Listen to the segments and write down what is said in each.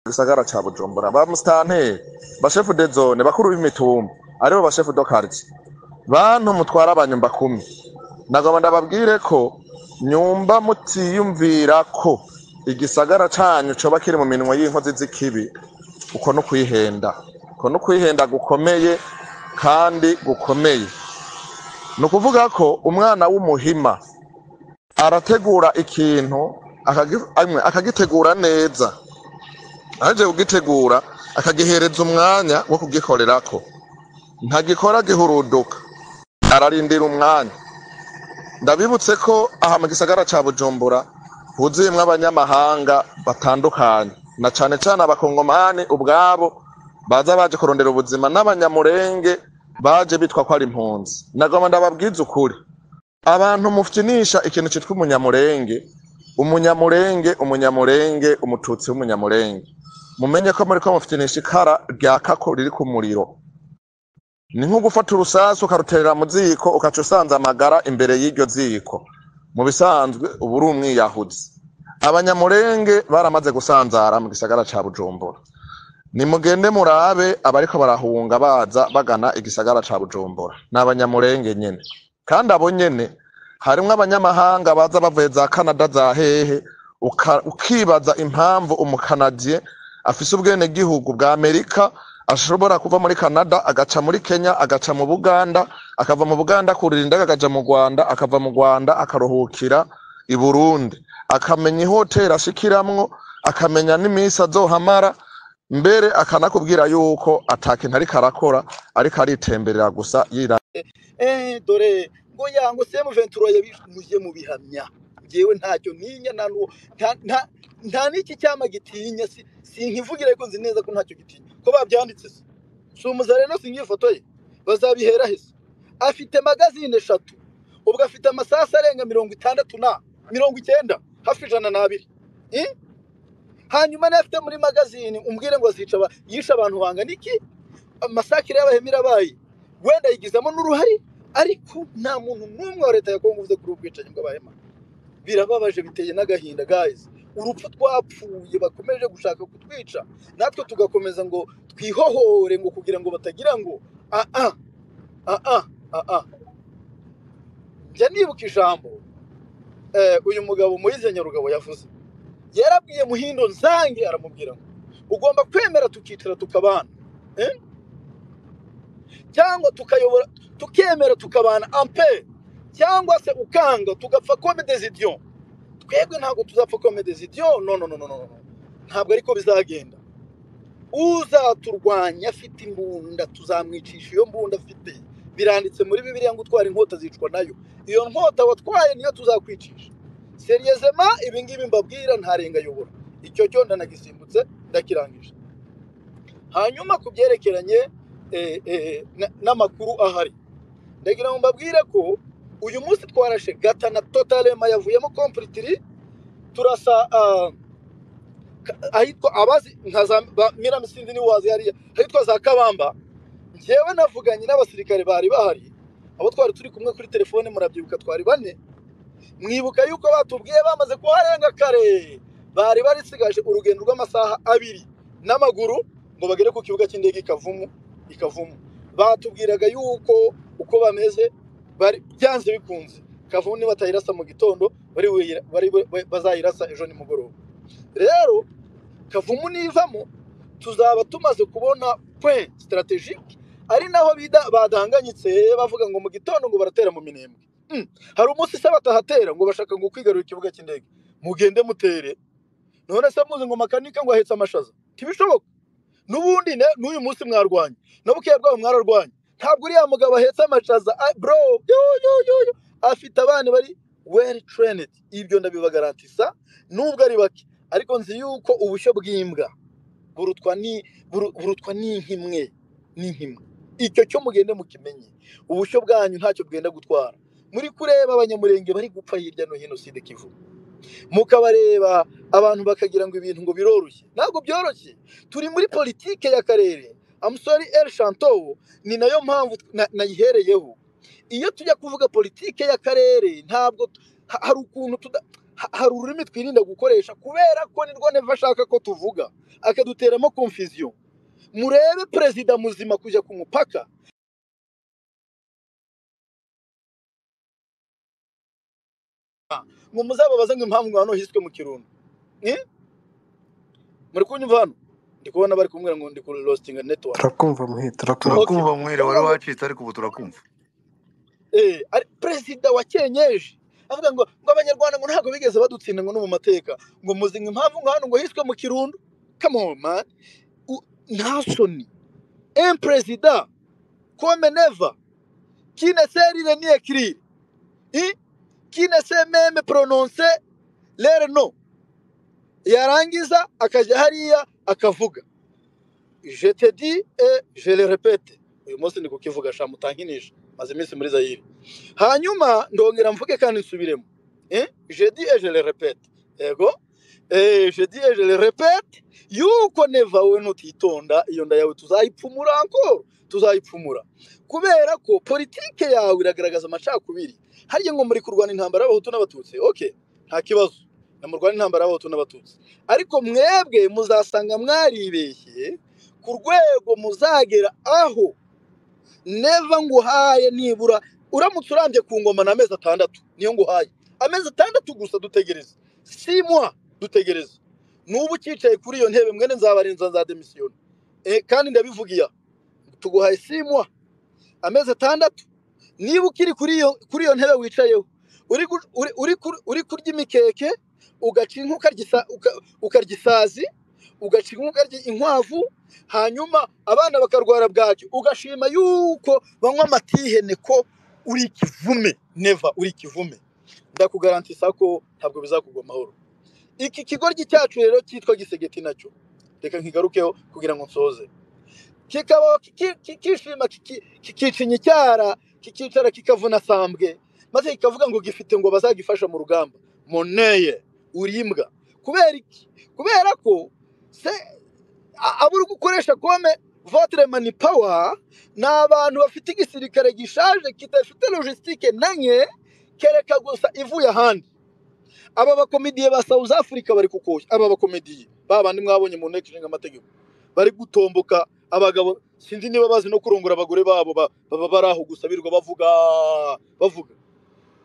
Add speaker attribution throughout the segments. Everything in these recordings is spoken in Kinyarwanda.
Speaker 1: Gisagara ca Bujumbura, ba musitanteri, ba chef de zone, bakuru b'imitumba, aribo ba chef de quartier, bantu mutwara abanyumba kumi, nagomba ndababwire ko nyumba mutiyumvira ko igisagara canyu coba kiri mu minwe y'inkozi z'ikibi, uko no kwihenda, uko no kwihenda gukomeye kandi gukomeye. Ni ukuvuga ko umwana w'umuhima arategura ikintu akagitegura neza, aje kugitegura akagihereza umwanya wo kugikorerako, ntagikora gihuruduka, ararindira umwanya. Ndabibutse ko aha mu gisagara ca Bujumbura huzuyemwo abanyamahanga batandukanye, na cane cane abakongomani ubwabo baza baje kurondera ubuzima, n'abanyamurenge baje bitwa ko ari impunzi. Nagomba ndababwiza ukuri, abantu mufyinisha ikintu citwa umunyamurenge, umunyamurenge, umunyamurenge, umututsi w'umunyamurenge, mumenye ko muriko mufyinisha ikara ryaka ko riri ku muriro. Ni nko gufata urusasu ukaruterera mu ziko, ukaca usanza amagara imbere y'iryo ziko. Mu bisanzwe uba uri umwiyahuzi. Abanyamurenge baramaze gusanzara mu gisagara ca Bujumbura. Nimugende murabe abariko barahunga baza bagana igisagara ca Bujumbura, ni abanyamurenge nyene. Kandi abo nyene harimwo abanyamahanga baza bavuye za Canada za hehe, ukibaza impamvu umukanadie afise ubwenegihugu bwa Amerika ashobora kuva muri Canada agaca muri Kenya, agaca mu Buganda, akava mu Buganda kurira indaga akaja mu Rwanda, akava mu Rwanda akaruhukira i Burundi, akamenya ihoteli ashikiramwo, akamenya n'imisi azohamara, mbere akanakubwira yuko atakintu ariko arakora, ariko aritemberera gusa yira.
Speaker 2: Dore ngo ya ngo M23 yabimuje mu bihamya. Jewe ntacyo ntinya, nta n'uwo- nta nta nta n'iki cyama gitinya, si sinkivugira, ariko nzi neza ko ntacyo gitinya, ko babyanditse. Se si umuzareno, singiye ifoto ye bazabihera he? Se afite magazine 3, ubwo afite amasasu arenga 60 na 90, hafi 102. Eh? Hanyuma nayo afite muri magazine, umbwire ngo azica yishe abantu bangana iki? Massacre y'Abahema irabaye, wenda yigizamo n'uruhare, ariko nta muntu n'umwe wa leta ya Kongo uvuze kuri ubu bwicanyi bw'Abahema. Birababaje, biteye n'agahinda, guys. Urupfu twapfuye, bakomeje gushaka kutwica, natwe tugakomeza ngo twihohore, ngo kugira ngo batagira ngo a a a a a a. Njya nibuka ijambo uyu mugabo Moise Nyarugabo yavuze. Yarabwiye Muhindo Nzange, aramubwira ngo ugomba kwemera tukicara tukabana, eh? Cyangwa tukayobora, tukemera tukabana ampe, cyangwa se ukanga tugapfa comme des idiots. Twebwe ntabwo tuzapfa comme des idiots. No, no, no, no, no, no. Ntabwo ariko bizagenda. Uzaturwanya afite imbunda, tuzamwicisha iyo mbunda afite. Biranditse muri Bibiliya ngo utwara inkota zicwa nayo. Iyo nkota watwaye niyo tuzakwicisha. Sérieusement, ibi ngibi mbabwira, ntarenga ayobora icyo cyo, ndanagisimbutse, ndakirangije. Hanyuma ku byerekeranye n'amakuru ahari, ndagira ngo mbabwire ko uyu munsi twarashe Gatana, totalement yavuyemo completely. Turasa ahitwa, abazi nka za Miramisindi, ni wazi hariya ahitwa za Kabamba. Njyewe navuganye n'abasirikare bari bahari, abo twari turi kumwe kuri telefone, murabyibuka twari bane. Mwibuka yuko batubwiye bamaze kuharenga kare, bari barisigaje urugendo rw'amasaha 2 n'amaguru ngo bagere ku kibuga cy'indege i Kavumu. I Kavumu batubwiraga yuko uko bameze bari byanze bikunze Kavumu nibatayirasa mu gitondo, bari bazayirasa ejo nimugoroba. Rero Kavumu nivamo, tuzaba tumaze kubona point stratégique, ari naho bida badanganyitse bavuga ngo mu gitondo ngo baratera mu Minembwe. Hari umunsi se batahatera ngo bashaka ngo kwigarurira ikibuga cy'indege? Mugende mutere. None se muzi ngo makanika ngo ahetse amashaza? Ntibishoboka. N'ubundi n'uyu munsi mwarwanye, na bukeye bwabo mwararwanye. Ntabwo uriya mugabo ahetse amashaza. Ah, bro, yo yo yo yo, afite abana bari well trained, ibyo ndabibagarantisa, nubwo ari bake, ariko nzi yuko ubushyo bw'imbwa burutwa n'inkimwe n'inkimwe. Icyo cyo mugende mukimenye, ubushyo bwanyu ntacyo bwenda gutwara. Muri kureba Abanyamurenge bari gupfa hirya no hino Sud Kivu, mukabareba abantu bakagira ngo ibintu ngo biroroshye. Ntabwo byoroshye, turi muri politike y'akarere. Amusori El Shanto, ni nayo mpamvu nayihereyeho. Iyo tujya kuvuga politike y'akarere, ntabwo hari ukuntu Hari ururimi twirinda gukoresha kubera ko nirwo Neva ashaka ko tuvuga, akaduteramo confusion. Murebe perezida muzima kujya ku mupaka ngo muzababaze ngo impamvu ngo hano hiswe mu Kirundo. Muri kunyumva hano? Ndi kubona bari kumbwira ngo ndi ku losting network.
Speaker 3: Turakumva Muhire, turakumva.
Speaker 2: Okay.
Speaker 4: Turakumva Muhire, wari
Speaker 2: Ndavuga ngo
Speaker 4: wacitse ariko ubu turakumva.
Speaker 2: Ari perezida wa Kenyeje avuga ngo abanyarwanda ngo ntabwo bigeze badutsinda ngo no mu mateka, ngo muzi ngo impamvu ngo hano ngo hiswe mu Kirundo. Come on man, nta soni. Un président comme Neva qui ne sait lire ni écrire, hein, qui ne sait même prononcer leur nom, yarangiza akajya hariya akavuga. Je te dis et je le répète, uyu munsi ndi kukivuga sha, mutankinisha, maze iminsi muri Zaire. Hanyuma ndongera mvuge kandi nsubiremo. Je dis et je le répète, yego, je dis et je le répète yuko Neva wowe nutitonda iyo nda yawe tuzayipfumura, encore tuzayipfumura, kubera ko politike yawe iragaragaza amacakubiri. Harya ngo muri kurwana intambara y'abahutu n'abatutsi, okay, nta kibazo, namurwana intambara y'abahutu n'abatutsi, ariko mwebwe muzasanga mwaribeshye ku rwego muzagera aho Neva nguhaye nibura uramutse urambye ku ngoma na amezi 6, niyo nguhaye amezi 6 gusa, dutegereze 6 mois, dutegereze. Nubu ucyicaye kuri iyo ntebe mwene nzabarenza nza demisiyoni. Kandi ndabivugiya, tuguhaye 6 mois, amezi 6, niba ukiri kuri iyo ntebe wicayeho uri kurya imikeke, ugaca inka ukarya isazi, ugaca inka ukarya inkwavu, hanyuma abana bakarwara bwaki, ugashima yuko banywa amatihene, ko uri ikivume. Neva uri ikivume, ndakugarantisa ko ntabwo bizakugwa amahoro. Iki kigoryi cyacu rero cyitwa Gisegeti nacyo reka nkigarukeho kugira ngo nsoze, kikaba kikishima kikicinya icyara, kikicara kikavuna sambwe, maze kikavuga ngo gifite ngo bazagifasha mu rugamba. Moneye uri imbwa. Kubera iki? Kubera ko se abo uri gukoresha comme votre money power ni abantu bafite igisirikare gishaje kidafite logistique nanye, kereka gusa ivuye ahandi. Aba bakomediye ba South Africa bari kukoshya, aba bakomediye ba bandi mwabonye mu nteko ishinga amategeko bari gutomboka abagabo, sinzi niba bazi no kurongora abagore babo, baba bari aho gusa birirwa bavuga bavuga.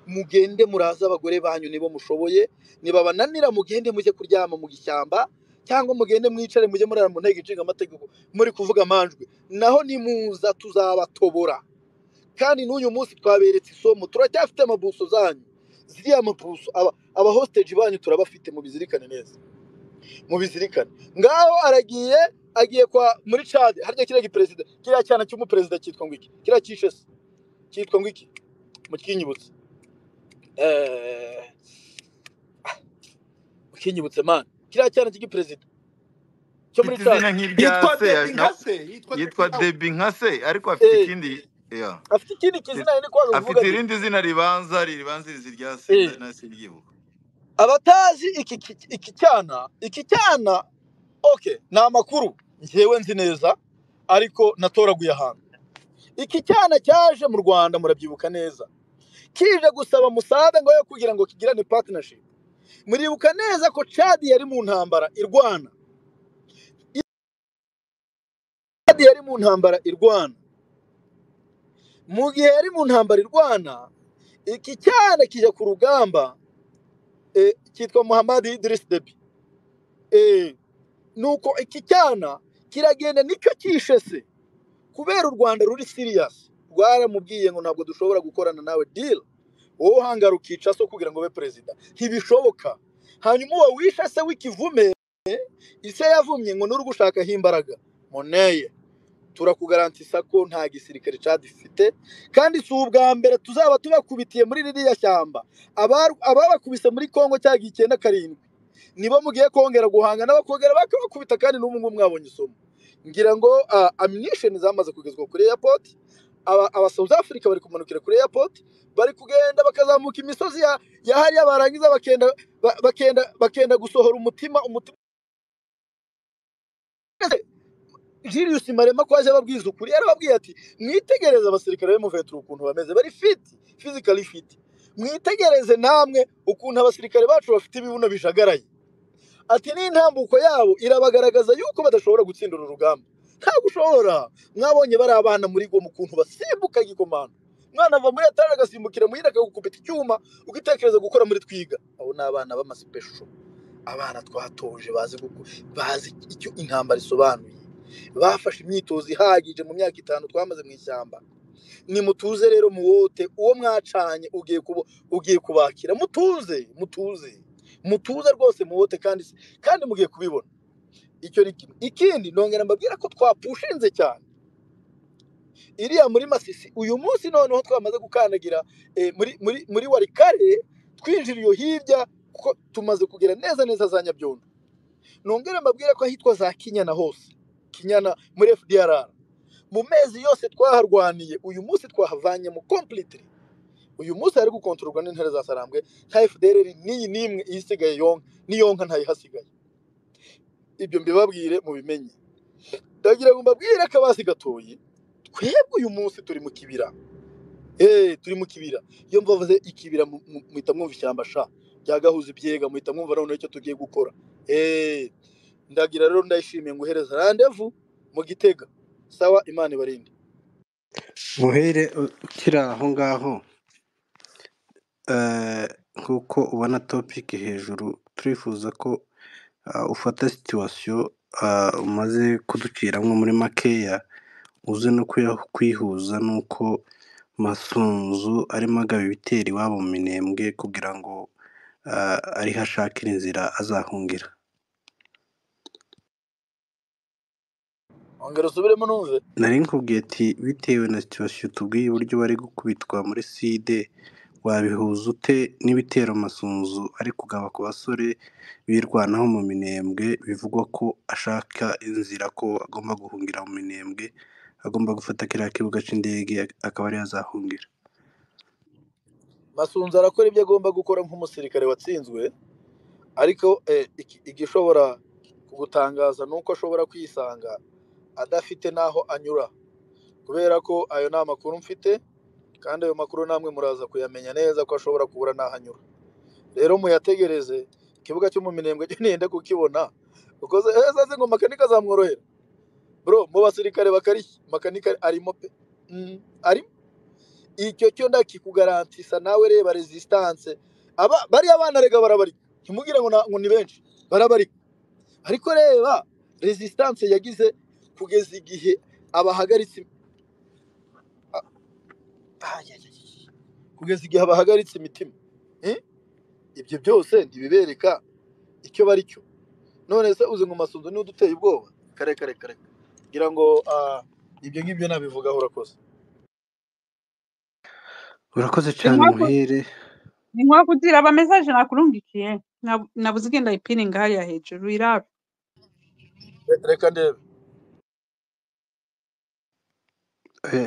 Speaker 2: Mugende muraza abagore banyu nibo mushoboye, nibabananira mugende mujye kuryama mu gishyamba, cyangwa mugende mwicare mujye murara mu nteko ishinga amategeko muri kuvuga amanjwe, naho nimuza tuzabatobora. Kandi n'uyu munsi twaberetse isomo, turacyafite amabuso zanyu, ziriya mabuso aba hostage banyu turabafite, mubizirikane neza, mubizirikane. Ngaho aragiye, agiye kwa muri Chad, harya kiriya giperezida, kiriya cyana cy'umuperezida cyitwa ngo iki? Kiriya cyishe se cyitwa ngo iki? Mukinyibutse, mukinyibutse man, kiriya cyana cy'igiperezida cyo muri
Speaker 4: Mfite
Speaker 2: Chad
Speaker 4: izina nk'irya
Speaker 5: Yitwa
Speaker 4: se
Speaker 5: Debi Nkase, yitwa Debi
Speaker 4: yitwa
Speaker 5: nawe.
Speaker 4: Debi Nkase, ariko afite ikindi yeah.
Speaker 2: Afite ikindi kizina ni kwanga
Speaker 4: Afite
Speaker 2: kuvuga de
Speaker 4: irindi zina ribanza ribanziriza irya se, na siryibuka.
Speaker 2: Abatazi iki cyana, iki cyana, okay, ni amakuru njyewe nzi neza ariko natoraguye ahantu. Iki cyana cyaje mu Rwanda murabyibuka neza, kije gusaba musada ngo yo kugira ngo kigirane partnership. Muribuka neza ko Chad yari mu ntambara irwana, Chad yari mu ntambara irwana. Mu gihe yari mu ntambara irwana, iki cyana kijya ku rugamba, cyitwa Muhammad Idris Deby. Nuko iki cyana kiragenda nicyo cyishe se, kubera u Rwanda ruri serious, rwaramubwiye ngo ntabwo dushobora gukorana nawe deal, wowe uhangara ukica so kugira ngo ube perezida, ntibishoboka. Hanyuma uwo wishe se w'ikivume, ise yavumye ngo nuri gushakaho imbaraga moneye, turakugarantisa ko nta gisirikare Chad ifite, kandi si ubwa mbere tuzaba tubakubitiye muri ririya shyamba. Ababakubise muri Kongo cya gihe 97 nibo mugiye kongera guhangana, bakongera bakabakubita, kandi n'ubu ngubu mwabonye isomo. Ngira ngo ammunition zamaze kugezwa kuri airport, aba South Africa bari kumanukira kuri airport, bari kugenda bakazamuka imisozi ya hariya, barangiza bakenda gusohora umutima. Julius Malema ko aje ababwiza ukuri, yarababwiye ati mwitegereze abasirikare be Muvetro ukuntu bameze, bari fit, physically fit. Mwitegereze namwe ukuntu abasirikare bacu bafite ibibuno bijagaraye. Ati n'intambuko yabo irabagaragaza yuko badashobora gutsinda uru rugamba. Ntabwo ushobora. Mwabonye bari abana muri goma ukuntu basimbuka igikomando. Mwana ava muri etaje agasimbukira mu yindi akagukubita icyuma ugitekereza gukora muri twiga. Abo ni abana b'amasipesho, abana twatoje bazi bazi icyo intambara isobanuye, bafashe imyitozo ihagije mu myaka 5 twamaze mu ishyamba. Nimutuze rero muwote uwo mwacanye ugiye kubakira. Mutuze, mutuze, mutuze rwose muwote, kandi mugiye kubibona. Icyo ni kimwe. Ikindi nongera mbabwira ko twapushinze cyane iriya muri Masisi. Uyu munsi noneho twamaze gukandagira muri Warikare, twinjira iyo hirya kuko tumaze kugera neza neza za Nyabyondo. Nongera mbabwira ko ahitwa za Kinyana hose, Kinyana muri FDLR, mu mezi yose twaharwaniye, uyu munsi twahavanyemo completely. Uyu munsi hari gukontororwa n'intare za Sarambwe, nta FDLR n'iyi n'imwe isigaye yonka, n'iyonka ntayihasigaye. Ibyo mbibabwire mubimenye. Ndagira ngo mbabwire ko abasi gatoyi twebwe uyu munsi turi mu kibira. Turi mu kibira. Iyo mbavuze ikibira muhita mwumva ishyamba sha rya Gahuza ibyega, muhita mwumva noneho icyo tugiye gukora. Ndagira rero ndayishimiye nguhereza rendez-vous mu Gitega. Sawa, Imana ibarinde.
Speaker 3: Muhere ukiri aho ngaho, nk'uko ubona topic hejuru, turifuza ko ufata situation umaze kuduciramo muri makeya, uze no kwihuza n'uko Masunzu arimo agaba ibitero iwabo mu Minembwe kugira ngo ariho ashakira inzira azahungira.
Speaker 2: Ongera usubiremo numve.
Speaker 3: Nari nkubwiye ati bitewe na situation tubwiye uburyo bari gukubitwa muri side, wabihuza ute n'ibitero Masunzu ari kugaba ku basore birwanaho mu Minembwe, bivugwa ko ashaka inzira ko agomba guhungira mu Minembwe, agomba gufata kiriya kibuga cy'indege akaba ariyo azahungira.
Speaker 2: Masunzu arakora ibyo agomba gukora nk'umusirikare watsinzwe, ariko igishobora kugutangaza ni uko ashobora kwisanga adafite n'aho anyura, kubera ko ayo ni amakuru mfite, kandi ayo makuru namwe muraza kuyamenya neza ko ashobora kubura n'aho anyura. Rero muyategereze, ikibuga cyo mu Minembwe cyo niyenda kukibona, kuko azi ngo makanika azamworohera. Bro, mu basirikare bakarishye, makanika arimo pe. Arimo. Icyo cyo ndakikugarantisa nawe, reba resistance. Aba bariya bana rega barabarika. Ntimugire ngo ni benshi, barabarika. Ariko reba resistance yagize kugeza igihe abahagaritse kugeza igihe abahagaritse imitima. Ibyo byose ntibibereka icyo bari cyo. None se uzi ngo Masunzu niwe uduteye ubwoba? Kare kare kare. Ngira ngo ibyo ngibyo nabivugaho. Urakoze.
Speaker 3: Urakoze cyane Muhire.
Speaker 5: Ni nko kugira aba message nakurungikiye nabuze igenda ipininga hariya hejuru irabe.
Speaker 2: Reka ndebe.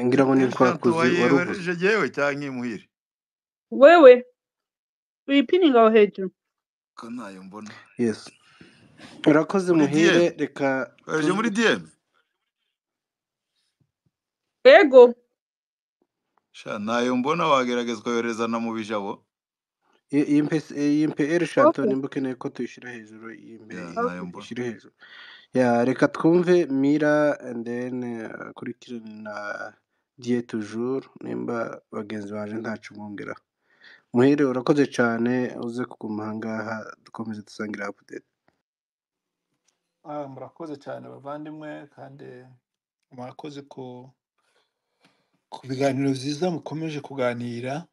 Speaker 3: Ngira ngo ni
Speaker 4: Shantu
Speaker 3: kwakuzi waruvuze.
Speaker 4: Jewe cyangwa Muhire.
Speaker 5: Wewe uyipininga aho hejuru.
Speaker 4: Ko ntayo mbona.
Speaker 3: Yes. Urakoze Muhire, reka
Speaker 4: Waje muri DM.
Speaker 5: Ego.
Speaker 4: Sha ntayo mbona, wagerageza kohereza na mu bijabo.
Speaker 3: Iyi mpe Shantu nimba ukeneye ko tuyishyira hejuru, iyi mpe ishyire hejuru. Ya reka twumve Mira and then akurikirane na Die toujours, nimba bagenzi baje ntacu mwongeraho. Muhire urakoze cyane, uze kuguma aha ngaha dukomeze dusangira update.
Speaker 6: Murakoze cyane bavandimwe, kandi murakoze ku biganiro byiza mukomeje kuganira.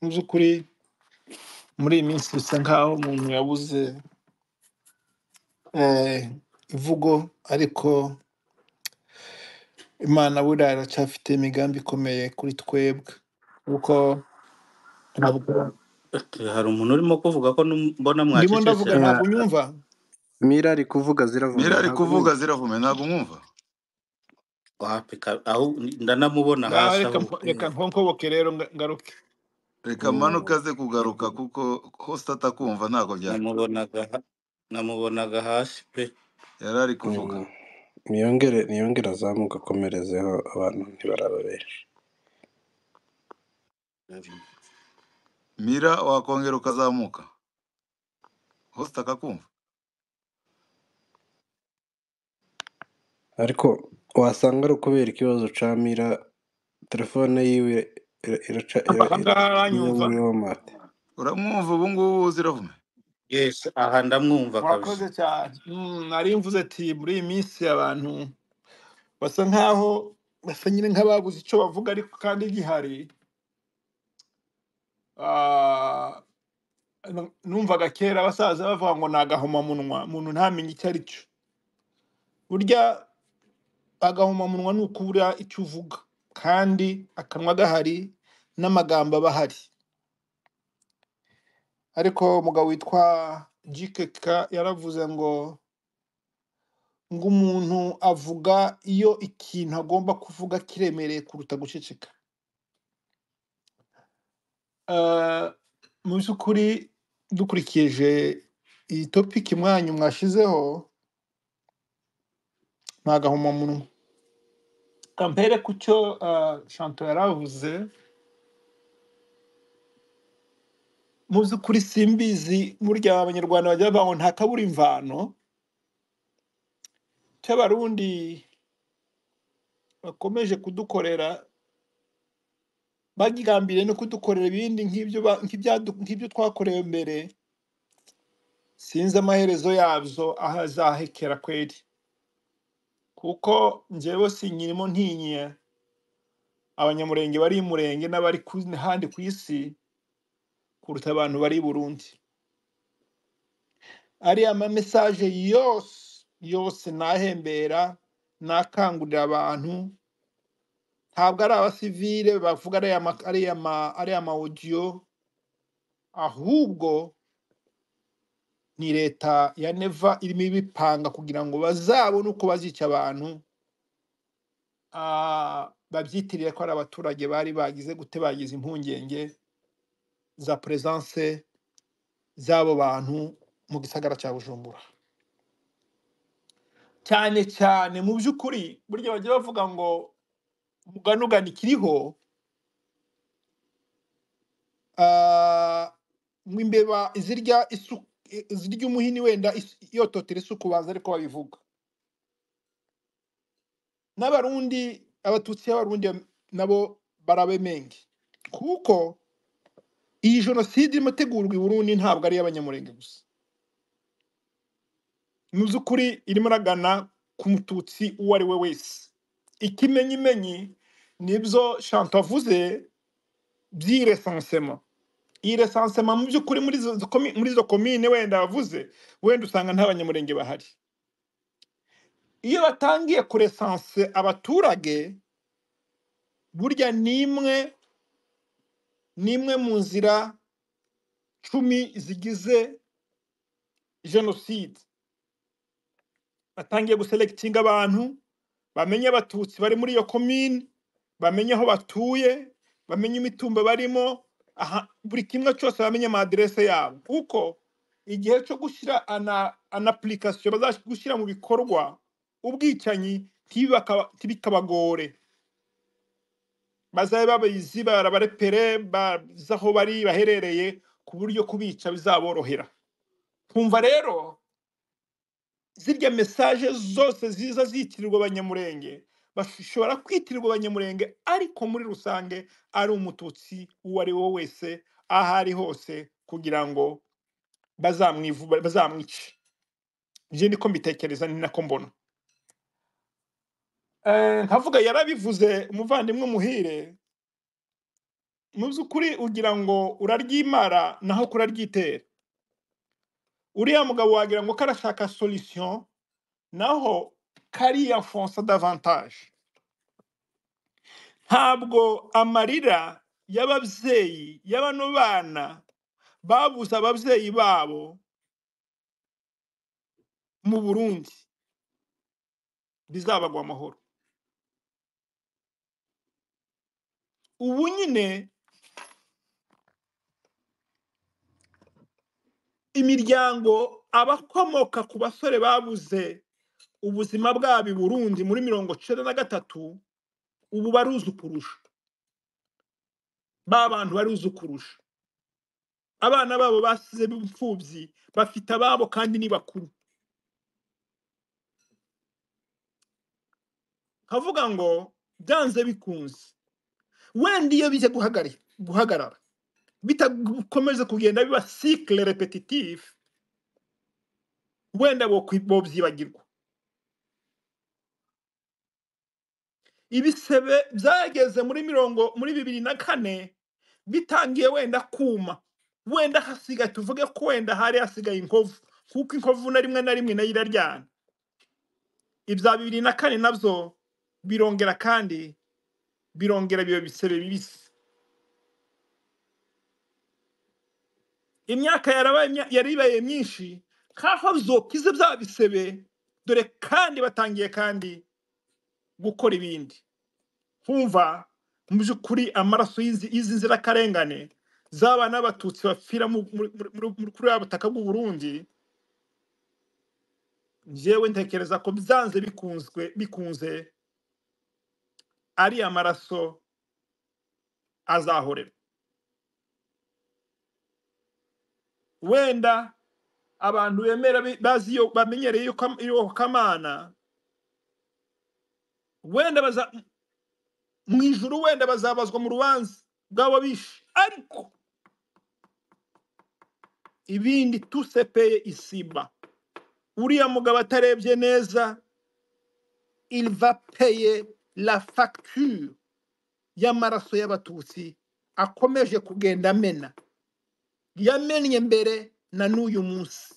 Speaker 6: Mu by'ukuri muri iyi minsi bisa nkaho umuntu yabuze imvugo, ariko Imana buriya iracyafite imigambi ikomeye kuri twebwe, kuko ntabwo
Speaker 7: hari umuntu urimo kuvuga ko mbona
Speaker 6: ndimo ndavuga
Speaker 7: mwacecetse.
Speaker 6: Ntabwo unyumva.
Speaker 3: Mira ari kuvuga ziravume.
Speaker 4: Mira ari kuvuga ziravume, ntabwo mwumva.
Speaker 7: Aho ndanamubona hasi aho.
Speaker 6: Reka nkonkoboke rero ngaruke.
Speaker 4: Reka manuka aze kugaruka kuko host atakumva ntabwo byari.
Speaker 7: Namubonaga hasi pe.
Speaker 4: Yari ari kuvuga.
Speaker 3: Niyongere azamuka akomerezeho, abantu ntibaraba benshi.
Speaker 4: Mira wakongera ukazamuka host akakumva.
Speaker 3: Ariko wasanga ari ukubera ikibazo ca Mira, telefone yiwe iraca
Speaker 6: Ahangaha
Speaker 3: niyo
Speaker 6: aranyumva.
Speaker 3: muri wamate.
Speaker 4: Uramwumva ubu ngubu ziravume?
Speaker 7: Yes, aha ndamwumva kabisa.
Speaker 6: Murakoze cyane. Nari mvuze ati muri iyi minsi abantu basa nkaho basa nyine nk'ababuze icyo bavuga, ariko kandi gihari. Ah, numvaga kera abasaza bavuga ngo ni agahomamunwa, umuntu ntamenye icyo ari cyo. Burya agahomamunwa ni ukubura icyo uvuga, kandi akanwa gahari n'amagambo aba ahari. Ariko umugabo witwa GKK yaravuze ngo umuntu avuga iyo ikintu agomba kuvuga kiremereye kuruta guceceka. Mu by'ukuri dukurikije iyi topiki mwanyu mwashizeho, ni agahomamunwa. Kampere ku cyo Chanto yaravuze, mu by'ukuri simbizi, burya abanyarwanda bajya bavuga ngo nta kabura imvano. Cy'abarundi bakomeje kudukorera, bagambiriye no kudukorera ibindi nk'ibyo nk'ibyo twakorewe mbere, sinzi amaherezo yabyo aho azahekera kweri, kuko njyewe sinkirimo ntinye abanyamurenge bari i Murenge n'abari handi ku isi kuruta abantu bari i Burundi. Ariya ma message yose yose nahembera nakangurira abantu, ntabwo ari abasivile bavuga ariya ma audio, ahubwo ni leta ya Neva irimo ibipanga kugira ngo bazabone uko bazica abantu, babyitirire ko ari abaturage bari bagize gute, bagize impungenge za presence z'abo bantu mu gisagara cya Bujumbura. Cyane cyane mu by'ukuri burya bajya bavuga ngo umuganugana ikiriho, ngo imbeba zirya zirya umuhini wenda yototera isuku, baza ariko babivuga. N'abarundi, abatutsi b'abarundi nabo barabemenge, kuko iyi jenoside irimo itegurwa i Burundi ntabwo ari iy'abanyamurenge gusa. Mu by'ukuri irimo iragana ku mututsi uwo ari we wese. Ikimenyimenyi nibyo Chanto avuze by'iresansema. Iyi resansema mu by'ukuri muri izo komine wenda bavuze, wenda usanga nta banyamurenge bahari. Iyo batangiye kuresanse abaturage, burya nimwe mu nzira 10 zigize jenoside. Batangiye guselectinga abantu, bamenye abatutsi bari muri iyo komine, bamenye aho batuye, bamenye imitumba barimo, aha buri kimwe cyose bamenye ama adresse yabo, kuko igihe cyo gushyira ana application bazashyira mu bikorwa ubwicanyi ntibikabagore, bazabe babizi, barabarepere, bazi aho bari baherereye, ku buryo kubica bizaborohera. Kumva rero zirya message zose ziza zitirirwa abanyamurenge, bashobora kwitirirwa abanyamurenge, ariko muri rusange ari umututsi uwo ari we wese aho ari hose, kugira ngo bazamwice. Nje niko mbitekereza, ni nako mbona. Nkavuga yarabivuze umuvandimwe Muhire, mu by'ukuri ugira ngo uraryimara naho kuraryitera. Uriya mugabo wagira ngo karashaka solution, naho kariya fonsa davantage. Ntabwo amarira y'ababyeyi y'abano bana babuze ababyeyi babo mu Burundi bizabagwa amahoro. Ubu nyine imiryango abakomoka ku basore babuze ubuzima bwabo i Burundi muri 93 ubu baruzi kurusha. Ba bantu baruzi kurusha abana babo basize imfubyi, bafite ababo kandi ni bakuru. Kavuga ngo byanze bikunze, wenda iyo bijya guhagarara bitakomeza kugenda biba cycle repetitive, wenda bobyibagirwa. Ibisebe byageze muri 2004 bitangiye wenda kuma, wenda hasigaye, tuvuge ko wenda hari hasigaye inkovu, kuko inkovu na rimwe na rimwe nayo iraryana. Ibya 2004 nabyo birongera kandi birongera biba bisebe bibisi. Imyaka yaribaye myinshi nkaho byokize bya bisebe, dore kandi batangiye kandi gukora ibindi. Kumva mu by'ukuri amaraso y'izi nzirakarengane z'abana b'Abatutsi bapfira kuri ya butaka bw'u Burundi, njyewe ntekereza ko byanze bikunze ari amaraso azahorera. Wenda abantu bemera bazi yo bamenyereye iyobokamana, wenda baza mu ijuru, wenda bazabazwa mu rubanza bw'abo bishe, ariko ibindi tusepeye isiba. Uriya mugabo atarebye neza, il va payer la facture y'amaraso y'Abatutsi akomeje kugenda amena, yamennye mbere na n'uyu munsi.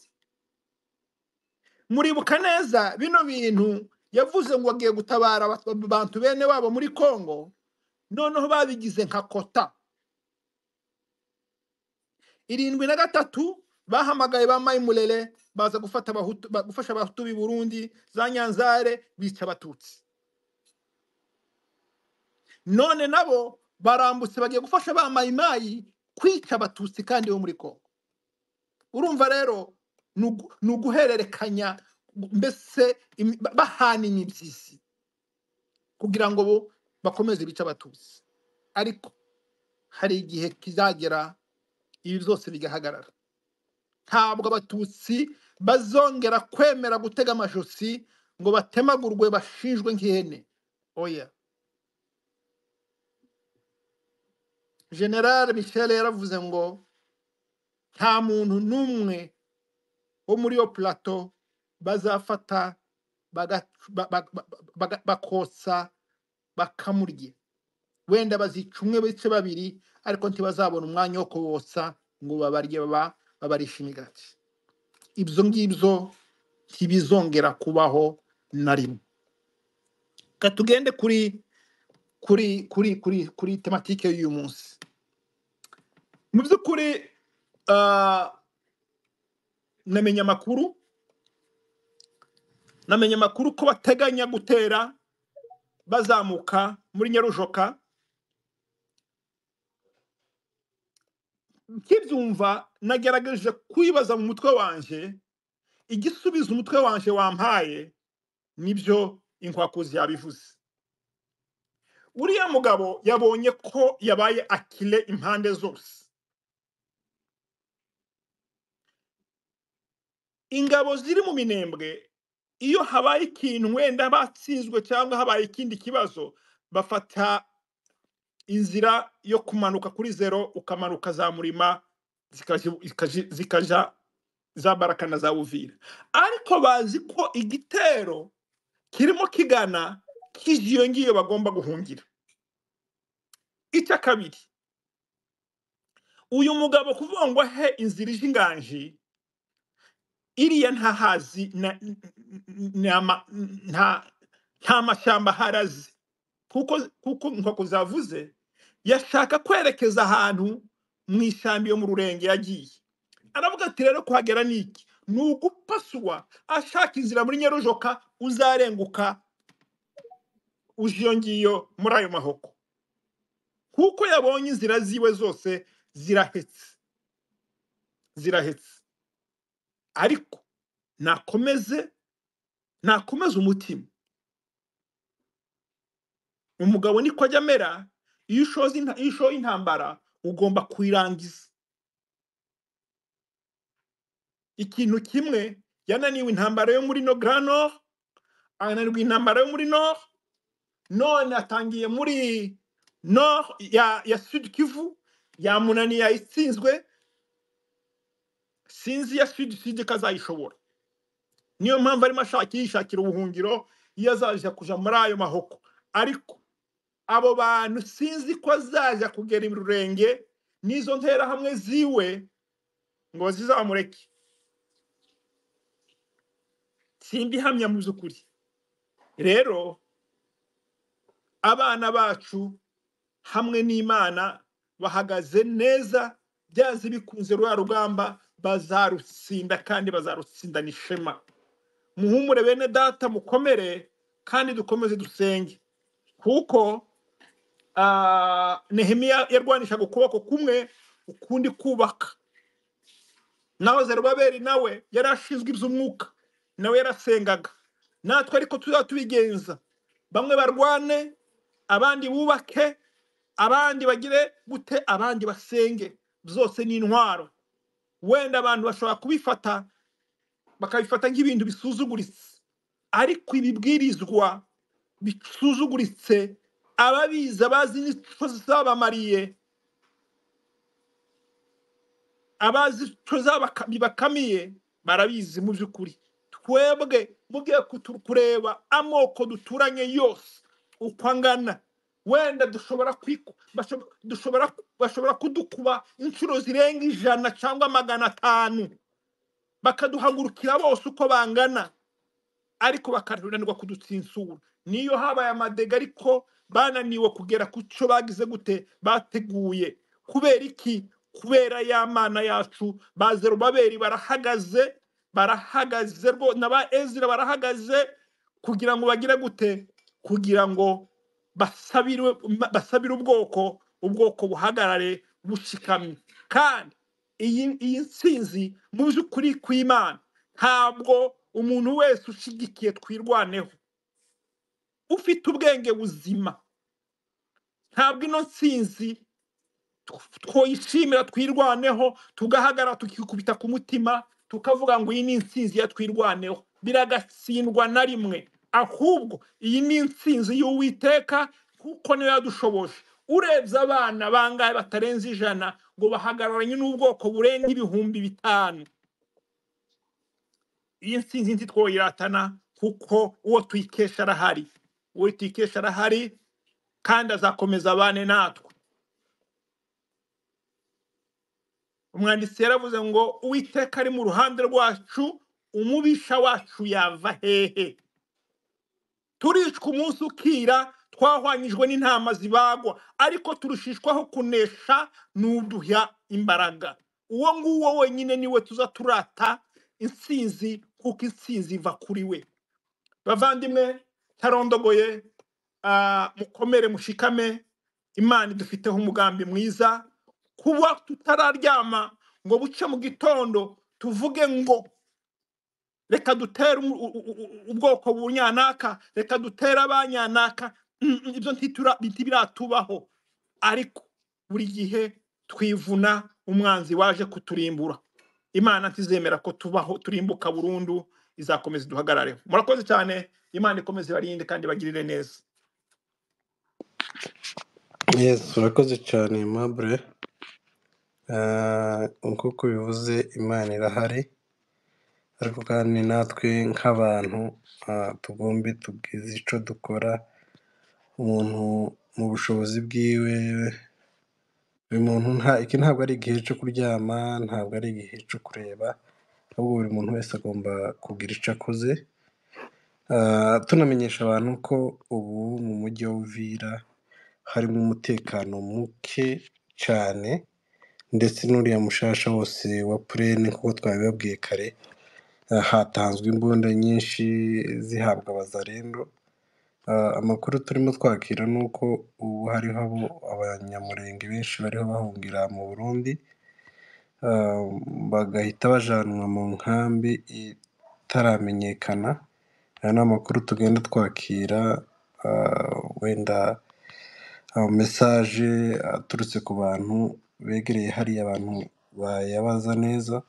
Speaker 6: Muribuka neza bino bintu yavuze ngo agiye gutabara abantu bene wabo muri Kongo, noneho babigize nka kota. 73 bahamagaye ba Mayimulele baza gufata Abahutu, gufasha Abahutu b'i Burundi za Nyanzare, bica Abatutsi. None nabo barambutse bagiye gufasha ba Mayimayi kwica Abatutsi kandi bo muri Kongo. Urumva rero ni uguhererekanya, mbese bahana imibyizi kugira ngo bo bakomeze bica Abatutsi. Ariko hari igihe kizagera ibi byose bigahagarara. Ntabwo Abatutsi bazongera kwemera gutega amajosi ngo batemagurwe bashinjwe nk'ihene. Oya. General Michel yaravuze ngo nta muntu n'umwe wo muri yo plateau bazafata bakotsa bakamurya. Wenda bazica umwe bice babiri, ariko ntibazabona umwanya wo kubotsa ngo babarye babarisha imigati. Ibyo ngibyo ntibizongera kubaho na rimwe. Ka tugende kuri kuri kuri kuri kuri tematike y'uyu munsi. Mu by'ukuri namenye amakuru ko bateganya gutera bazamuka muri Nyarujoka. Nkibyumva nagerageje kwibaza mu mutwe wanje, igisubizo umutwe wanje wampaye nibyo inkwakuzi yabivuze. Uriya mugabo yabonye ko yabaye akile impande zose. Ingabo ziri mu Minembwe, iyo habaye ikintu wenda batsinzwe cyangwa habaye ikindi kibazo, bafata inzira yo kumanuka kuri zero, ukamanuka za Murima zikaja za Baraka na za Uvira. Ariko bazi ko igitero kirimo kigana kije iyo ngiyo bagomba guhungira. Icya kabiri, uyu mugabo kuvuga ngo he inzira ije inganji, iriya ntahazi nta mashyamba harazi, kuko nk'uko zavuze yashaka kwerekeza ahantu mu ishyamba yo mu Rurenge yagiye. Aravuga ati rero kuhagera niki ni ugupaswa ashaka inzira muri Nyarujoka, uzarenguka uje iyo ngiyo muri ayo mahoko, kuko yabonye inzira ziwe zose zirahetse. Ariko nakomeze umutima. Umugabo niko ajya amera, Iyo ushoza iyo ushoye intambara ugomba kuyirangiza. Ikintu kimwe yananiwe intambara yo muri no Grand Nord, ananirwa intambara yo muri Nord, none atangiye muri Nord ya Sud Kivu, yamunaniye, yayitsinzwe. Sinzi ya Sud Sud ko azayishobora. Niyo mpamvu arimo yishakira ubuhungiro iyo azaja kuja muri ayo mahoko. Ariko abo bantu sinzi ko azaja kugera ibirenge n'izo nterahamwe ziwe ngo zizamureke. Simbihamya mu by'ukuri. Rero abana bacu hamwe n'Imana bahagaze neza, byanze bikunze rwa rugamba bazarutsinda kandi bazarutsindana ishema. Muhumure bene data, mukomere kandi dukomeze dusenge, kuko Nehemiya yarwanishaga ukuboko kumwe ukundi kubaka, naho Zerubabeli nawe yari ashinzwe iby'umwuka, nawe yarasengaga. Natwe ariko tuzaba tubigenza, bamwe barwane, abandi bubake, abandi bagire gute, abandi basenge. Byose ni intwaro. Wenda abantu bashobora kubifata bakabifata nk'ibintu bisuzuguritse, ariko ibibwirizwa bisuzuguritse ababizi, abazi n'icyo zabamariye, abazi icyo bibakamiye barabizi. Mu by'ukuri twebwe mugiye kureba amoko duturanye yose uko angana, wenda dushobora bashobora kudukuba inshuro zirenga 100 cyangwa 500, bakaduhagurukira bose uko bangana, ariko bakananirwa kudutsinsura. Niyo habaye amadega, ariko bananiwe kugera ku cyo bagize gute bateguye. Kubera iki? Kubera ya Mana yacu. Ba Zerubabeli barahagaze, barahagaze na ba Ezra barahagaze kugira ngo bagire gute, kugira ngo basabire ubwoko, ubwoko buhagarare bushikamye. Kandi iyi ntsinzi mu by'ukuri kw'Imana, ntabwo umuntu wese ushigikiye twirwaneho ufite ubwenge buzima, ntabwo ino ntsinzi twoyishimira twirwaneho, tugahagarara tukikubita ku mutima tukavuga ngo iyi ni intsinzi ya twirwaneho. Biragatsindwa na rimwe. Ahubwo iyi ni intsinzi y'Uwiteka, kuko niyo yadushoboje. Urebye abana bangahe batarenze 100 ngo bahagararanye n'ubwoko burenga 5000, iyi ntsinzi ntitwoyiratana, kuko uwo tuyikesha arahari, uwo tuyikesha arahari kandi azakomeza abane natwe. Umwanditsi yaravuze ngo Uwiteka ari mu ruhande rwacu, umubisha wacu yava hehe? Turicwa umunsi ukira, twahwanyijwe n'intama zibagwa, ariko turushishwaho kunesha n'uduha imbaraga. Uwo nguwo wenyine niwe tuza turata intsinzi, kuko intsinzi iva kuri we. Bavandimwe, tarondogoye, mukomere mushikame, Imana idufiteho umugambi mwiza. Kuba tutararyama ngo buce mu gitondo tuvuge ngo reka dutere ubwoko bunyanaka, reka dutere abanyanaka, ibyo ntibiratubaho. Ariko buri gihe twivuna umwanzi waje kuturimbura. Imana ntizemera ko tubaho turimbuka burundu, izakomeza iduhagarareho. Murakoze cyane, Imana ikomeze ibarinde kandi ibagirire neza.
Speaker 3: Yes, urakoze cyane Aimable. Nk'uko bivuze Imana irahari, ariko kandi natwe nk'abantu tugombe tubwize icyo dukora. Umuntu mu bushobozi bwiwe, buri muntu iki ntabwo ari igihe cyo kuryama, ntabwo ari igihe cyo kureba, ahubwo buri muntu wese agomba kugira icyo akoze. Tunamenyesha abantu ko ubu mu mujyi wa Uvira harimo umutekano muke cyane, ndetse n'uriya mushasha wose wa Purene nk'uko twabibabwiye kare, hatanzwe imbunda nyinshi zihabwa abazarendo. Amakuru turimo twakira ni uko ubu hariho abanyamurenge benshi bariho bahungira mu Burundi, bagahita bajanwa mu nkambi itaramenyekana. Aya ni amakuru tugenda twakira, wenda Mesaje aturutse ku bantu begereye hariya, abantu bayabaza neza,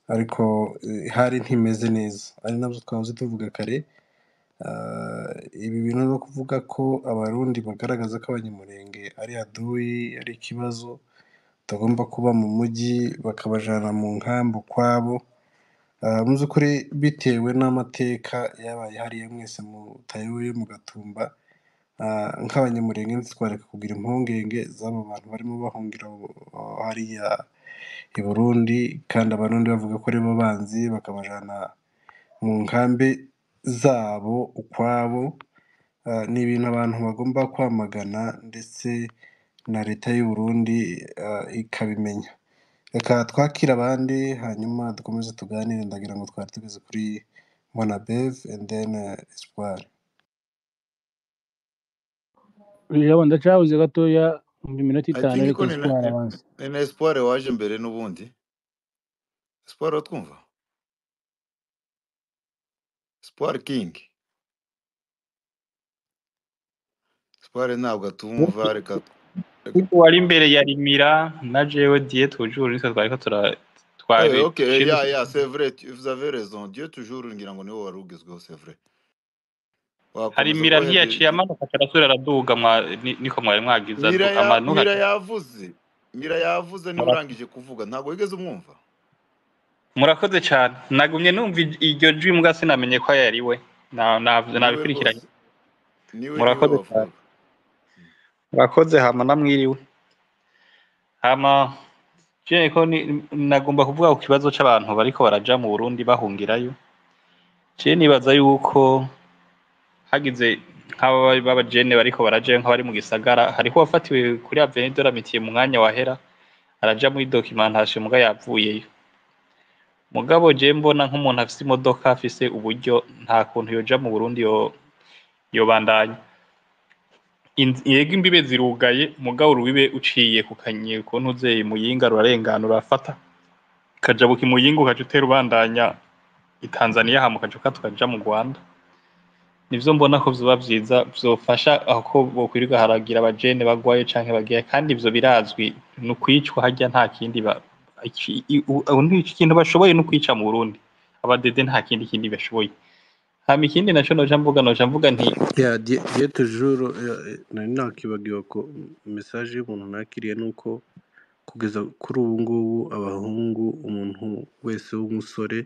Speaker 3: ariko hari ntimeze neza, ari nabyo twahoze tuvuga kare. Ibi bintu no kuvuga ko Abarundi bagaragaza ko Abanyamurenge ari aduyi, ari ikibazo, batagomba kuba mu mujyi, bakabajana mu nkambi ukwabo. Mu by'ukuri bitewe n'amateka yabaye hariya, mwese mutayoboye mu Gatumba, nk'Abanyamurenge ntitwareka kugira impungenge z'abo bantu barimo bahungira hariya i Burundi, kandi Abarundi bavuga ko aribo banzi, bakabajana mu nkambi zabo ukwabo. Ni ibintu abantu bagomba kwamagana, ndetse na leta y'u Burundi ikabimenya. Reka twakire abandi hanyuma dukomeze tuganire. Ndagira ngo twari tugeze kuri Monabev and then Espoir.
Speaker 8: Ijabo ndacabuze gatoya mu minota
Speaker 4: I
Speaker 8: 5
Speaker 4: think
Speaker 8: ariko
Speaker 4: ko ni
Speaker 8: Espoir
Speaker 4: na
Speaker 8: abanza.
Speaker 4: ni na Espoir waje mbere n'ubundi. Espoir uratwumva? Espoir King. Espoir ntabwo atumva, reka
Speaker 9: Wari imbere ya Rimira na jewe Die toujours nitwe twariko tura twari
Speaker 4: Ok, ya c'est vrai, vous avez raison. Dieu toujours ngira ngo niwe wari ugezweho, c'est vrai. Wakomeza
Speaker 9: Harimira
Speaker 4: go ahead.
Speaker 9: ntiyaciye amanuka arasubira araduga, niko mwari mwagize
Speaker 4: Mira ya
Speaker 9: amanuka.
Speaker 4: Mira yavuze. Mira yavuze niba urangije kuvuga, ntabwo wigeze umwumva.
Speaker 9: Murakoze cyane, nagumye numva iryo jwi mbwa sinamenye ko yari we.
Speaker 4: Niwe
Speaker 9: Nabikurikiranye.
Speaker 4: rwose. Niwe
Speaker 9: Murakoze cyane.
Speaker 4: wavugaga.
Speaker 9: Murakoze hama namwiriwe. Hama je ko nagomba kuvuga ku kibazo c'abantu bariko baraja mu Burundi bahungirayo. Je nibaza yuko hagize nk'aba b'abajene bariko baraja nk'abari mu gisagara, hariho uwafatiwe kuri Avenue de l'Amitié mu mwanya wahera araja muri documentation muga yavuyeyo. Mugabo je mbona nk'umuntu afise imodoka, afise uburyo, nta kuntu yoja mu Burundi yobandanya. Yego imbibe zirugaye, mugabo urubibe uciye ku kanye kuntu uzeye Muyinga rurarengana, urafata ukajabuka i Muyinga ukaja utera ubandanya i Tanzania, hama ukaja ukata ukaja mu Rwanda. Nivyo mbona ko vyoba vyiza, vyofasha aho ko bokwirirwa haragira abajene bagwayo canke bagiye, kandi ivyo birazwi ni ukwicwa harya, nta kindi ikintu bashoboye ni ukwica mu Burundi. Abadede nta kindi bashoboye. Hama ikindi naco noja mvuga nti
Speaker 3: Ya Dieu toujours, nari nakibagiwe ko message y'umuntu nakiriye nuko kugeza kuri ubu ngubu abahungu, umuntu wese w'umusore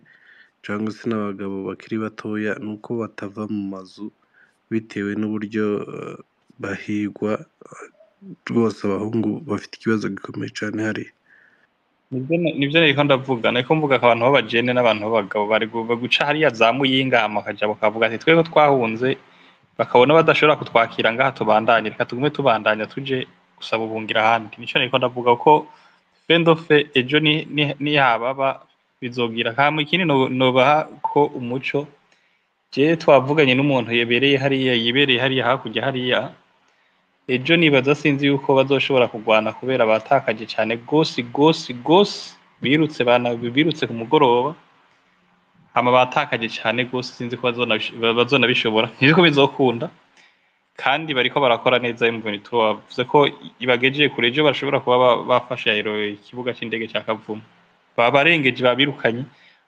Speaker 3: cyangwa se n'abagabo bakiri batoya, nuko batava mu mazu bitewe n'uburyo bahigwa. Rwose abahungu bafite ikibazo gikomeye cyane hariya.
Speaker 9: Nivyo nariko ndavuga, nariko mvuga ko abantu b'abajene n'abantu b'abagabo bari guca hariya za Muyinga, hama bakaja bakavuga ati twebwe twahunze, bakabona badashobora kutwakira ngaha tubandanye, reka tugume tubandanya tuje gusaba ubuhungiro ahandi. Nico nariko ndavuga ko fendofe ejo nihababa bizogira. Hama ikindi nobaha ko umuco, je twavuganye n'umuntu yebereye hariya, yibereye hariya hakurya hariya, ejo nibaza sinzi yuko bazoshobora kugwana kubera batakaje cane gose gose gose, birutse bana birutse ku mugoroba, hama batakaje cane gose, sinzi ko bazonabishobora, ntizi ko bizokunda. Kandi bariko barakora neza M23, bavuze ko ibagejeje kure, ejo bashobora kuba bafashe ikibuga c'indege ca Kavumu, babarengeje babirukanye,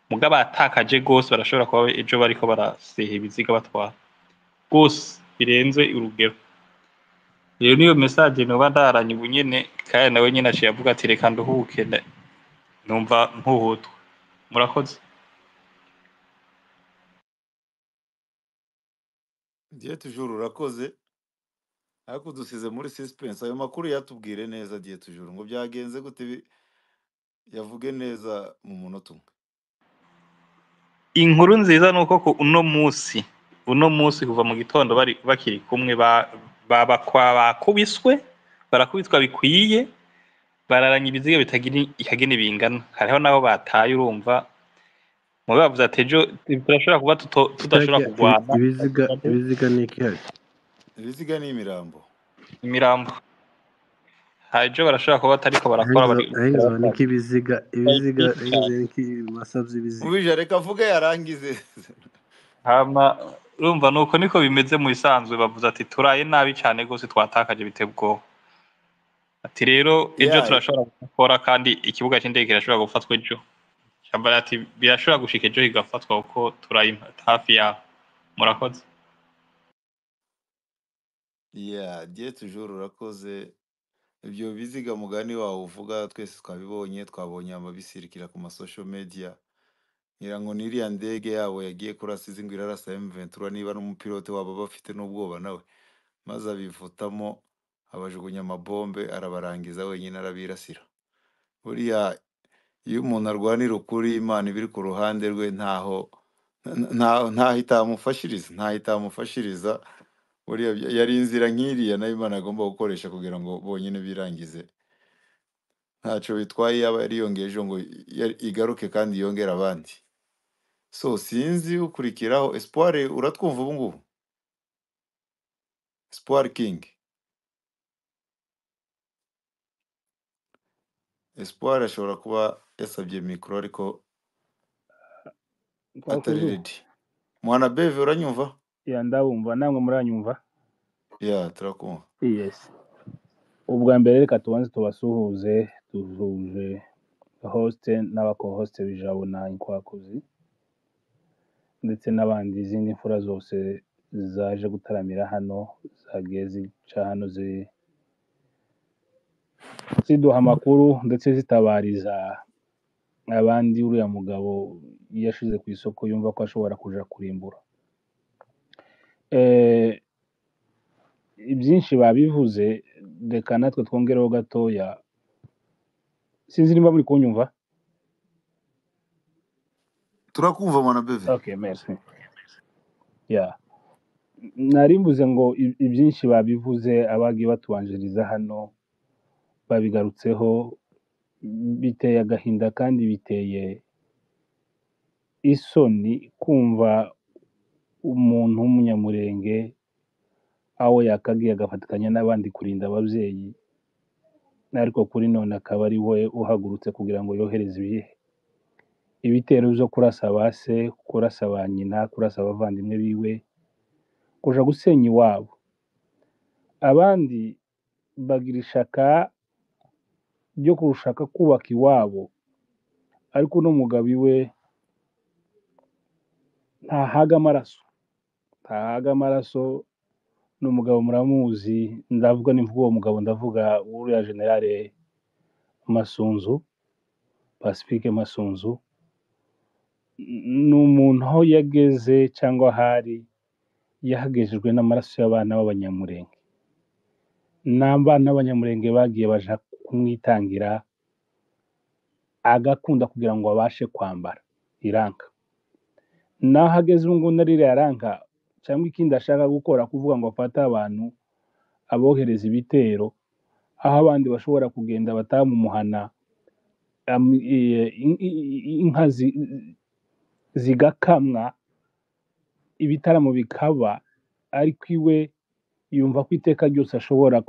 Speaker 9: muga batakaje gose, barashobora kuba ejo bariko baraseha ibiziga batwara gose birenze urugero. Rero niyo message noba ndaranye ubu nyene, kandi nawe nyene aciye avuga ati reka nduhuke, numva mpuhutwa. Murakoze.
Speaker 4: Dieu toujours urakoze, ariko dusize muri suspense. Ayo makuru yatubwire neza Dieu toujours, ngo byagenze gute, yavuge neza mu munota umwe.
Speaker 9: Inkuru nziza nuko ku uno munsi kuva mu gitondo bari bakiri kumwe bakubiswe, barakubitwa bikwiye, bararanye ibiziga bitagira ikagene bingana. Hariho nabo bataye, urumva mu bavuze ati ejo turashobora kuba tudashobora kugwana.
Speaker 3: Ibiziga ni iki hajya?
Speaker 4: Ibiziga ni imirambo.
Speaker 9: Imirambo. Hajo barashobora kuba batariko barakora bari
Speaker 3: niki ibiziga niki masabye ibiziga.
Speaker 4: Ubije reka avuge yarangize.
Speaker 9: Hama Urumva nuko niko bimeze mu bisanzwe, bavuze ati turaye nabi cyane rwose, twatakaje biteye ubwoba. Ati rero ejo
Speaker 4: Yeah,
Speaker 9: turashobora gukora, kandi ikibuga cy'indege kirashobora gufatwa ejo. Shambara ati birashobora gushika ejo kigafatwa kuko turaye hafi yaho. Murakoze.
Speaker 4: Yeah, Dieu toujours urakoze. Ibyo biziga mugani wawe uvuga twese twabibonye, twabonye amabisirikira ku ma social media. Ngira ngo n'iriya ndege yabo yagiye kurasa izi ngo irarasa M23, niba n'umupilote wabo bafite n'ubwoba nawe, maze abivutamo abajugunya amabombe arabarangiza wenyine arabirasira. Buriya iyo umuntu arwanira ukuri, Imana iba iri ku ruhande rwe, ntaho ntaho itamufashiriza, ntaho itamufashiriza. Buriya yari inzira nk'iriya nayo Imana agomba gukoresha kugira ngo bonyine birangize. Ntacyo bitwaye yaba yariyongeye ejo ngo igaruke kandi yongere abandi. So sinzi ukurikiraho. Espoir, uratwumva ubu ngubu? Espoir King. Espoir ashobora kuba yasabye mikoro ariko atari
Speaker 8: Twakuzuba.
Speaker 4: ready. Mwana Beve, uranyumva?
Speaker 8: Ya, ndabumva, namwe muranyumva?
Speaker 4: Ya, turakumva.
Speaker 8: Yes. Ubwa mbere reka tubanze tubasuhuze, duhuje host n'abako-host b'Ijabo na Inkwakuzi ndetse n'abandi izindi mfura zose zaje gutaramira hano, zagiye zica hano ziduha amakuru ndetse zitabariza abandi uriya mugabo yashize ku isoko yumva ko ashobora kuja kurimbura. Ibyinshi babivuze, reka natwe twongereho gatoya. Sinzi niba muri kunyumva.
Speaker 4: Turakumva Mwana Beve.
Speaker 8: Okay, merci. Yeah. Nari mvuze ngo ibyinshi babivuze, abagiye batubanjiriza hano babigarutseho, biteye agahinda kandi biteye isoni kumva umuntu w'umunyamurenge aho yakagiye agafatikanya n'abandi kurinda ababyeyi, ariko kuri none akaba ari we uhagurutse kugira ngo yohereze ibitero byo kurasa ba se, kurasa ba nyina, kurasa abavandimwe biwe, kuja gusenya iwabo. Abandi bagira ishaka ryo kurushaka kubaka iwabo, ariko uno mugabo iwe ntahaga amaraso, ntahaga amaraso. Ni umugabo muramuzi, ndavuga nimvuga uwo mugabo ndavuga uriya generale Masunzu, Pacifique Masunzu. Ni umuntu aho yageze cyangwa ahari yahagejejwe n'amaraso y'abana b'abanyamurenge. N'abana b'abanyamurenge bagiye baja kumwitangira agakunda kugira ngo abashe kwambara iranka. Naho ageze ubu ngubu ririya ranka cyangwa ikindi ashaka gukora, kuvuga ngo afate abantu abohereza ibitero aho abandi bashobora kugenda batamumuhana, inka zigakamwa, ibitaramo bikaba, ariko iwe yumva ko iteka ryose ashobora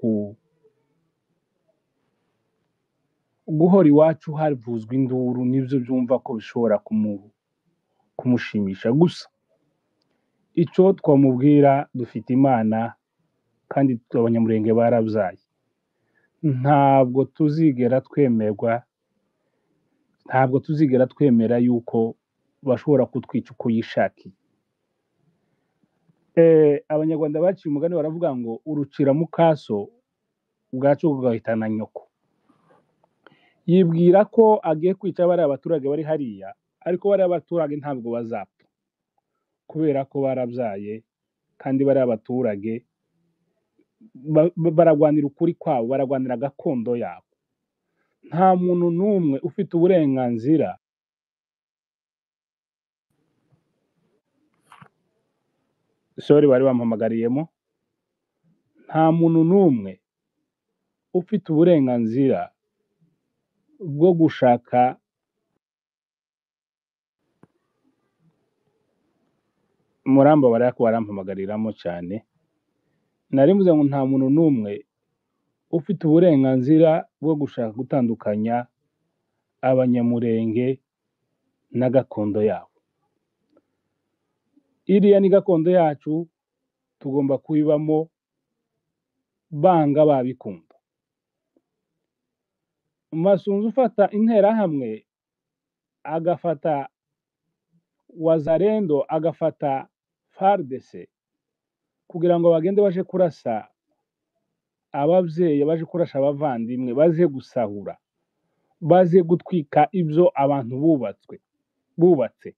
Speaker 8: guhora iwacu havuzwa induru, nibyo byumva ko bishobora kumushimisha. Gusa icyo twamubwira, dufite Imana kandi abanyamurenge barabyaye, ntabwo tuzigera twemerwa, ntabwo tuzigera twemera yuko bashobora kutwica uko yishakiye. Abanyarwanda baciye umugani baravuga ngo urucira mukaso bwacu bugahitana nyoko. Yibwira ko agiye kwica bariya abaturage bari hariya, ariko bariya abaturage ntabwo bazapfa kubera ko barabyaye, kandi bariya abaturage baragwanira ukuri kwabo, baragwanira gakondo yabo. Nta muntu n'umwe ufite uburenganzira. Sorry, bari bampamagariyemo. Nta muntu n'umwe ufite uburenganzira bwo gushaka muramba barako barampamagariramo cyane. Nari mvuze ngo nta muntu n'umwe ufite uburenganzira bwo gushaka gutandukanya abanyamurenge na gakondo yabo. Iriya ni gakondo yacu, tugomba kuyibamo banga babikunda. Masunzu ufata interahamwe, agafata wazarendo, agafata FARDC kugira ngo bagende baje kurasa ababyeyi, baje kurasha abavandimwe, baze gusahura, baze gutwika ibyo abantu bubatse.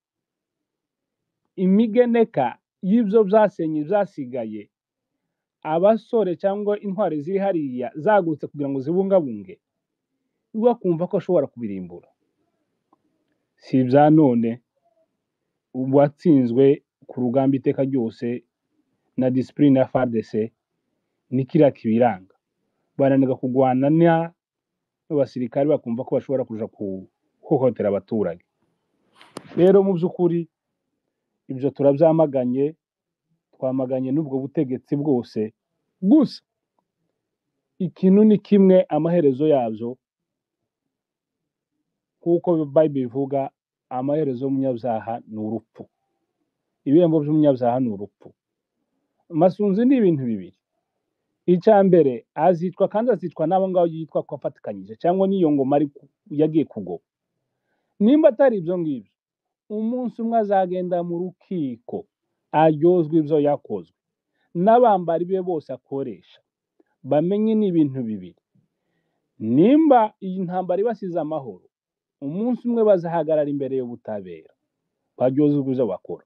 Speaker 8: Imigeneka y'ibyo byasenye byasigaye, abasore cyangwa intwari ziri hariya zagurutse kugira ngo zibungabunge, we akumva ko ashobora kubirimbura. Si ibya none, uwatsinzwe ku rugamba iteka ryose na disipurine ya FARDC ni kiriya kibiranga. Bananirwa kurwana n'abasirikare bakumva ko bashobora kuja guhohotera abaturage. Rero mu by'ukuri ibyo turabyamaganye, twamaganye n'ubwo butegetsi bwose. Gusa ikintu ni kimwe, amaherezo yabyo, kuko Bible ivuga, amaherezo y'umunyabyaha ni urupfu, ibihembo by'umunyabyaha ni urupfu. Masunzu ni ibintu bibiri. Icya mbere, azicwa kandi azicwa n'abo ngabo yitwa ko afatikanyije cyangwa n'iyo ngoma yagiye kugoba. Nimba atari ibyo ngibyo, umunsi umwe azagenda mu rukiko aryozwe ibyo yakozwe n'abambari be bose akoresha, bamenye ni ibintu bibiri. Nimba iyi ntambara ibasize amahoro, umunsi umwe bazahagarara imbere y'ubutabera baryozwe ibyo bakora.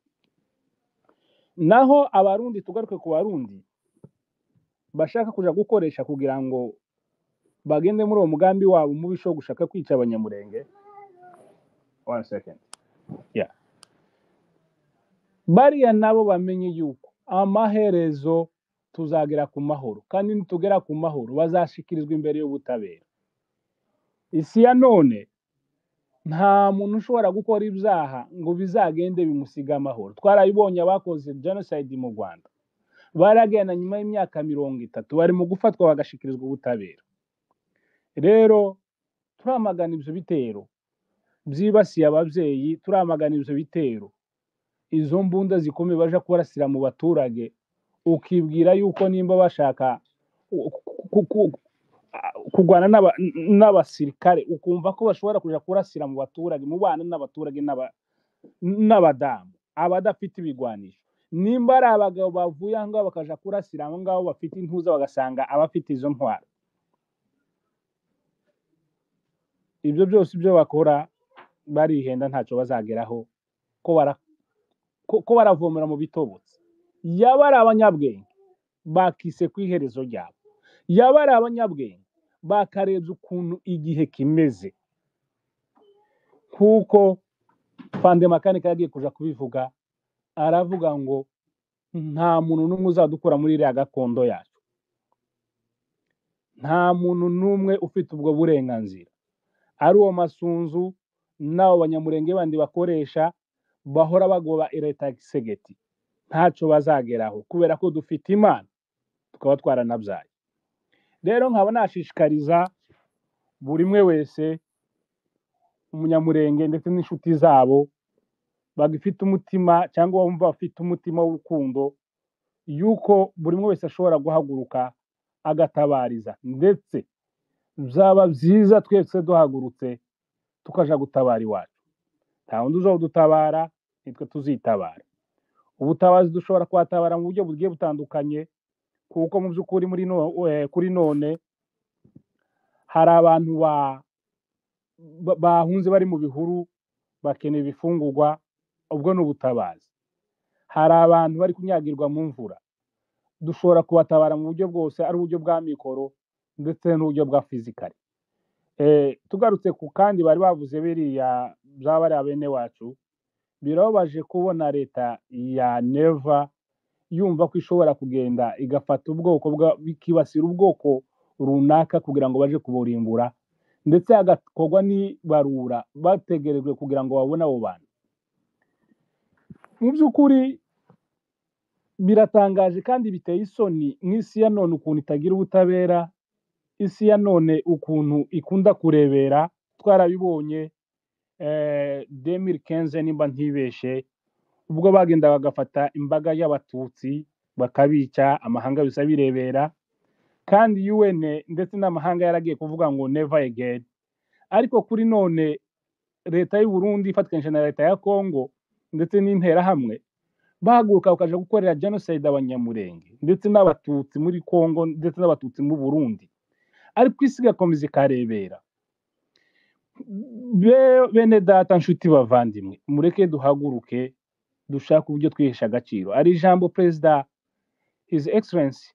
Speaker 8: Naho abarundi, tugaruke ku barundi bashaka kuja gukoresha kugira ngo bagende muri uwo mugambi wabo mubisha wo gushaka kwica abanyamurenge. One second. Yeah. Bariya nabo bamenye yuko amaherezo tuzagera ku mahoro, kandi nitugera ku mahoro bazashikirizwa imbere y'ubutabera. Isi ya none nta muntu ushobora gukora ibyaha ngo bizagende bimusiga amahoro. Twarabibonye abakoze genocide mu Rwanda, baragenda nyuma y'imyaka 30 bari mu gufatwa bagashikirizwa ubutabera. Rero turamagana ibyo bitero byibasiye ababyeyi, turamagana ibyo bitero, izo mbunda zikomeye baja kurasira mu baturage, ukibwira yuko nimba bashaka kurwana n'abasirikare, ukumva ko bashobora kuja kurasira mu baturage, mu bana n'abaturage n'abadamu abadafite ibigwanisho. Nimba ari abagabo bavuye aho ngaho bakaja kurasira aho ngaho bafite intuza, bagasanga abafite izo ntwaro, ibyo byose ibyo bakora barihenda, ntacyo bazageraho, ko baravomera mu bitobotse. Yaba ari abanyabwenge bakise ku iherezo ryabo, yaba ari abanyabwenge bakarebye ukuntu igihe kimeze, kuko Fande Makanika yagiye kuja kubivuga, aravuga ngo nta muntu n'umwe uzadukura muri iriya gakondo yacu, nta muntu n'umwe ufite ubwo burenganzira, ari uwo Masunzu n'abo banyamurenge bandi bakoresha bahora bagoba leta ya Gisegeti, ntacyo bazageraho kubera ko dufite Imana tukaba twaranabyaye. Rero nkaba nashishikariza buri umwe wese umunyamurenge ndetse n'inshuti zabo bagifite umutima cyangwa bumva bafite umutima w'urukundo, yuko buri umwe wese ashobora guhaguruka agatabariza, ndetse byaba byiza twese duhagurutse tukaja gutabara iwacu. Nta wundi uzadutabara, nitwe tuzitabara. Ubutabazi dushobora kuhatabara mu buryo bugiye butandukanye, kuko mu by'ukuri muri kuri none hari abantu bahunze bari mu bihuru bakeneye ibifungurwa, ubwo ni ubutabazi. Hari abantu bari kunyagirwa mu mvura, dushobora kubatabara mu buryo bwose, ari uburyo bwa mikoro ndetse n'uburyo bwa fizikari. Tugarutse ku kandi bari bavuze biriya byaba ari abene wacu, birababaje kubona leta ya Neva yumva ko ishobora kugenda igafata ubwoko ikibasira ubwoko runaka kugira ngo baje kuburimbura, ndetse hagakorwa n'ibarura bategerejwe kugira ngo babone abo bantu. Mu by'ukuri biratangaje kandi biteye isoni mu isi ya none ukuntu itagira ubutabera, isi ya none ukuntu ikunda kurebera. Twarabibonye 2015 nimba ntibeshe, Ubwo bagenda bagafata imbaga y'abatutsi bakabica, amahanga yose abirebera, kandi UN ndetse n'amahanga yaragiye kuvuga ngo never again. Ariko kuri none leta y'u Burundi ifatikanyije na leta ya Congo ndetse n'interahamwe bahaguruka bakaja gukorera genocide abanyamurenge ndetse n'abatutsi muri Congo ndetse n'abatutsi mu Burundi, ariko isi igakomeza ikarebera. Bene data, nshuti bavandimwe, mureke duhaguruke dushake uburyo twihesha agaciro. Ari ijambo perezida His Excellency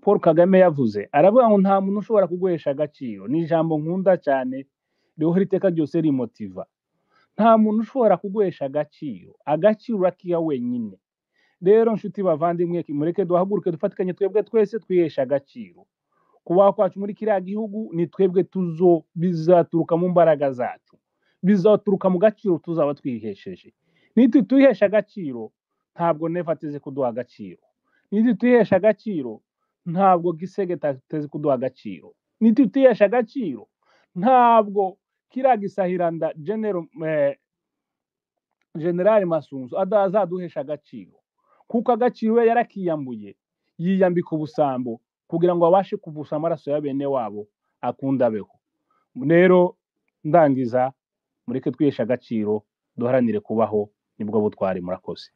Speaker 8: Paul Kagame yavuze, aravuga ngo nta muntu ushobora kuguhesha agaciro. Ni ijambo nkunda cyane, rihora iteka ryose rimotiva. Nta muntu ushobora kuguhesha agaciro, agaciro urakiha wenyine. Rero nshuti bavandimwe, mureke duhaguruke dufatikanye twebwe twese twihesha agaciro. Kubaho kwacu muri kiriya gihugu ni twebwe tuzo, bizaturuka mu mbaraga zacu, bizaturuka mu gaciro tuzaba twihesheje. Nitutihesha agaciro ntabwo neva ateze kuduha agaciro, nitutihesha agaciro ntabwo Gisege ateze kuduha agaciro, nitutihesha agaciro ntabwo kiriya gisahiranda General Masunzu azaduhesha agaciro, kuko agaciro we yarakiyambuye, yiyambika ubusambo kugira ngo abashe kuvusa amaraso ya bene wabo akunda abeho. Rero ndangiza, mureke twiheshe agaciro, duharanire kubaho, nibwo butwari. Murakoze.